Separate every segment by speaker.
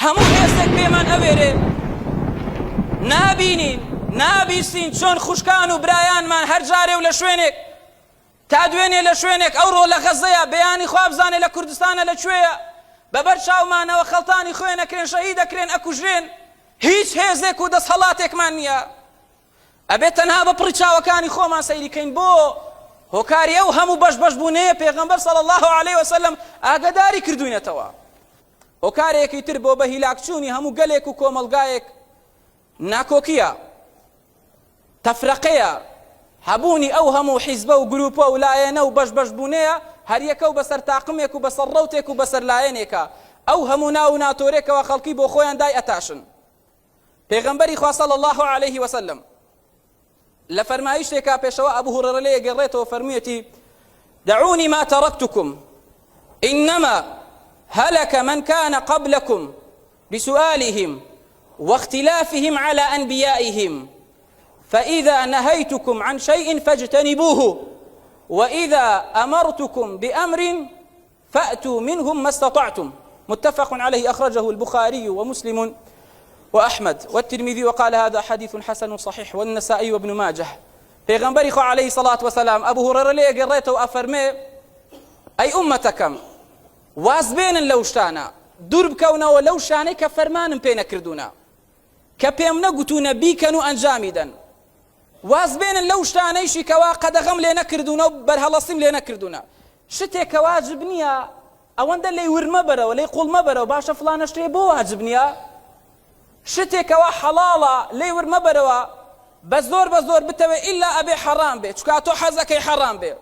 Speaker 1: هەموو هێزێک پێمان ئەوێرێ. نابینین، نابیستین چۆن خوشکان و برایانمان هەر جارێ و لە شوێنێک تا دوێنێ لە شوێنێک ئەوڕۆ لە غەزەیە بەیانی خوا بزانێ لە کوردستانە لە کوێیە بەبەر چاومانەوە خەڵتانی خوێن ئەکرێن شەهید ئەکرێن ئەکوژرێن هیچ هێزێک و دەسهەڵاتێکمان نییە ئەبێت تەنها بە پڕی چاوەکانی خۆمان سەیری کەین بۆ هۆکاری ئەو هەموو بەش بەش بوونەیە پێغەمبەر صلی الله علیه وسلم ئاگاداری کردوینەتەوە هۆکارێکی تر بۆ بە هیلاکچوونی هەموو گەلێک و کۆمەڵگایەک ناکۆکیە تەفرەقەیە هەبوونی ئەو هەموو حیزبە و گروپە و لایەنە و بەش بەش بوونەیە هەریەکە و بەسەر تاقمێک و بەسەر ڕەوتێک و بەسەر لایەنێکە ئەو هەموو ناو و ناتۆرێکەوە خەڵکی بۆ خۆیان دای ئەتاشن پێغەمبەری خوا صلی اللە علیه وسلم لە فەرمایشتێکا پێشەوا ئەبو هوڕێرە لێ گەڕێتەوە فەرموویەتی دعوني ما تركتكم إنما هلك من كان قبلكم بسؤالهم واختلافهم على أنبيائهم فإذا نهيتكم عن شيء فاجتنبوه وإذا أمرتكم بأمر فأتوا منهم ما استطعتم متفق عليه أخرجه البخاري ومسلم وأحمد والترمذي وقال هذا حديث حسن صحيح والنسائي وابن ماجه پێغەمبەری خوا عەلەیهی سەڵات وەسەلام ئەبو هوڕێرە لێ ئەگەڕێتەوە ئەفەرمێ ئەی ئوممەتەکەم واز بێنن لەو شتانە دوور بکەونەوە لەو شانەی کە فەرمانم پێ نەکردوونە کە پێم نەگوتوونە بیکەن و ئەنجامی دەن واز بێنن لەو شتانەیشی کەوا قەدەغەم لێ نەکردوونە و بەرهەڵەستیم لێ نەکردوونە شتێک کە واجب نییە ئەوەندە لێی ورد مەبەرەوە لێی قوڵ مەبەرەوە باشە فڵانە شتێ بۆ واجب نییە شتێک کەوا حەڵاڵە لێی ورد مەبەرەوە بە زۆر بە زۆر بتەوێ ئیلا ئەبێ حەڕام بێ چونکە تۆ حەزەکەی حەڕام بێ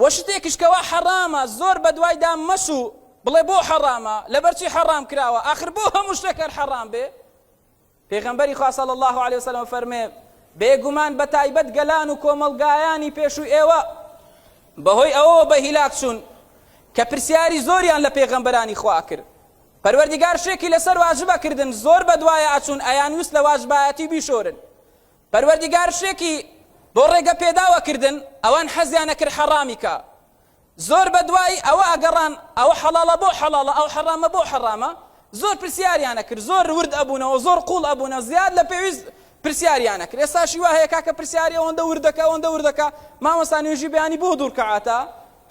Speaker 1: وە شتێکیش کەوا حەڕامە زۆر بەدوایدا مەچوو بڵێ بۆ حەڕامە لەبەرچی حەڕام کراوە ئاخر بۆ هەموو شتێک هەر حەڕام بێ پێغەمبەری خوا صلی اللە علیە وسلم فەرمێ، بێگومان بە تایبەت گەلان و کۆمەڵگایانی پێشووی ئێوە بەهۆی ئەوەوە بە هیلاک چوون کە پرسیاری زۆریان لە پێغەمبەرانی خوا کرد پەروەردگار شتێکی لەسەر واجبە کردن زۆر بەدوایە ئەچوون ئەیانویست لە واجبایەتی بیشۆرن پەروەردگار شتێکی بۆ ڕێگە پێداوە کردن ئەوان حەزیان ئەکرد حەڕامی کە زۆر بەدوای ئەوە ئەگەڕان ئەوە حەڵاڵە بۆ حەڵاڵە ئەو حەڕامە بۆ حەڕامە زۆر پرسیاریان ئەکرد زۆر ورد ئەبوونەوە زۆر قوڵ ئەبوونەوە زیاد لە پێویست پرسیاریان ئەکرد ئێستاشی وا هەیە کاکە پرسیاری ئەوەندە وردەکە ئەوەندە وردەکە مامۆستا نوێژی بەیانی بۆ دوو ڕکەعاتە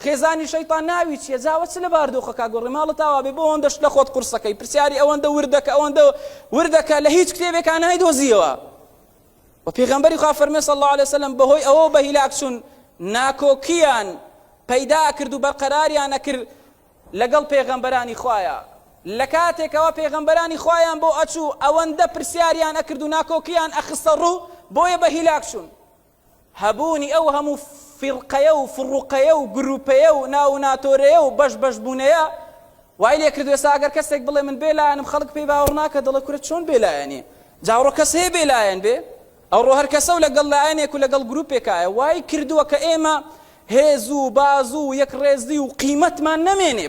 Speaker 1: خێزانی شەیتان ناوی چییە جاوە چ لە باردۆخەکە گۆڕی ماڵت ئاوا بێ بۆ ئەوەندە شت لە خۆت قورسەکەی پرسیاری ئەوەندە وردەکە ئەوەندە وردەکە لە هیچ کتێبێکا نایدۆزیەوە وە پێغەمبەری خوا فەرموێ صلی اللە علیە وسلم بەهۆی ئەوەوە بە هیلاک چوون ناکۆکیان پەیدا ئەکرد و بەرقەراریان ئەکرد لەگەڵ پێغەمبەرانی خوایە لە کاتێکەوە پێغەمبەرانی خوایان بۆ ئەچوو ئەوەندە پرسیاریان ئەکرد و ناکۆکیان ئەخستە ڕوو بۆیە بە هیلاک چوون هەبوونی ئەو هەموو فیرقەیە و فڕوقەیە و گروپەیە و ناو و ناتۆرەیە و بەش بەش بوونەیە وای لێ کردوە ئێستا ئەگەر کەسێک بڵێ من بێ لایەنم خەڵک پێی باوەڕ ناکە دەڵێ کورە چۆن بێ لایەنی جا ئەوڕۆ کەس هەیە بێ لایەن بێ ئەوڕۆ هەر کەسە و لەگەڵ لایەنێک و لەگەڵ گروپێکایە وای کردووە کە ئێمە هێز و بازوو و یەکڕێزی و قیمەتمان نەمێنێ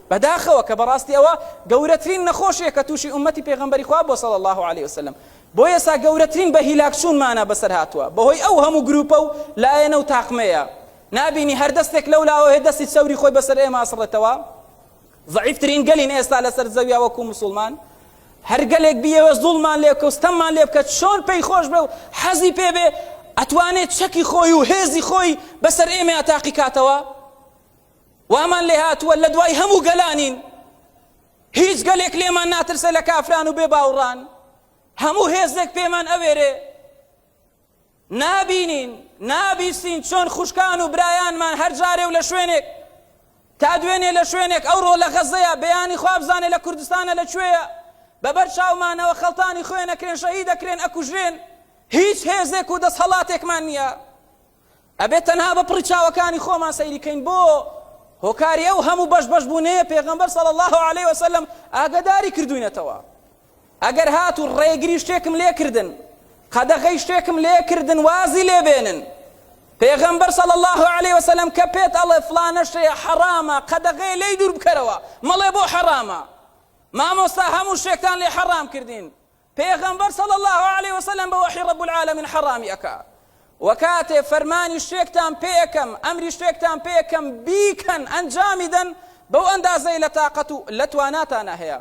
Speaker 1: بەداخەوە کە بەڕاستی ئەوە گەورەترین نەخۆشیە کە تووشی ئومەتی پێغەمبەری خوا بووە صلی الله علیه وسلم بۆ ئێستا گەورەترین بە هیلاکچوونمانە بەسەر هاتووە بەهۆی ئەو هەموو گروپە و لایەنە و تاقمەیە نابینی هەر دەستێک لەو لاوە هەیە دەستی چەوری خۆی بەسەر ئێمە ئەسڕێتەوە زەعیفترین گەلین ئێستا لەسەر زەویا وەکو موسوڵمان هەر گەلێک بیەوێ زوڵمان لێ بکە و ستەممان لێ بکە چۆن پێی خۆش بێ و حەزی پێ بێ ئەتوانێت چەکی خۆی و هێزی خۆی بەسەر ئێمەیا تاقی کاتەوە وامان لێ هاتووە لە دوای هەموو گەلانین هیچ گەلێک لێمان ناترسە لە کافران و بێ باوڕان هەموو هێزێک پێمان ئەوێرێ نابینین، نابیستین چۆن خوشکان و برایانمان هەر جارێ و لە شوێنێک، تا دوێنێ لە شوێنێک، ئەوڕۆ لە غەززەیە، بەیانی خوا بزانێ لە کوردستانە لە کوێیە، بە بەر چاومانەوە خەڵتانی خوێن ئەکرێن، شەهید ئەکرێن، ئەکوژرێن، هیچ هێزێک و دەسهەڵاتێکمان نییە. ئەبێ تەنها بە پڕی چاوەکانی خۆمان سەیری کەین بۆ هۆکاری ئەو هەموو بەش بەش بوونەیە پێغەمبەر صلی اللە علیه وسلم ئاگاداری کردوینەتەوە. ئەگەر هاتوو ڕێگری شتێکم لێ کردن، قەدەغەی شتێکم لێ کردن وازی لێ بێنن. پێغەمبەر صلی اللە علیە وسلم کە پێت ئەڵێ فڵانە شتێ حەڕامە، قەدەغەیە لێی دوور بکەرەوە، مەڵێ بۆ حەڕامە؟ مامۆستا هەموو شتێکتان لێ حەڕام کردین. پێغەمبەر صلی اللە علیە وسلم بە وەحی رب العالمین حەڕامی ئەکا. وە کاتێ فەرمانی شتێکتان پێ ئەکەم، ئەمری شتێکتان پێ ئەکەم بیکەن، ئەنجامی دەن بەو ئەندازەی لە تاقەت و لە تواناتانا هەیە.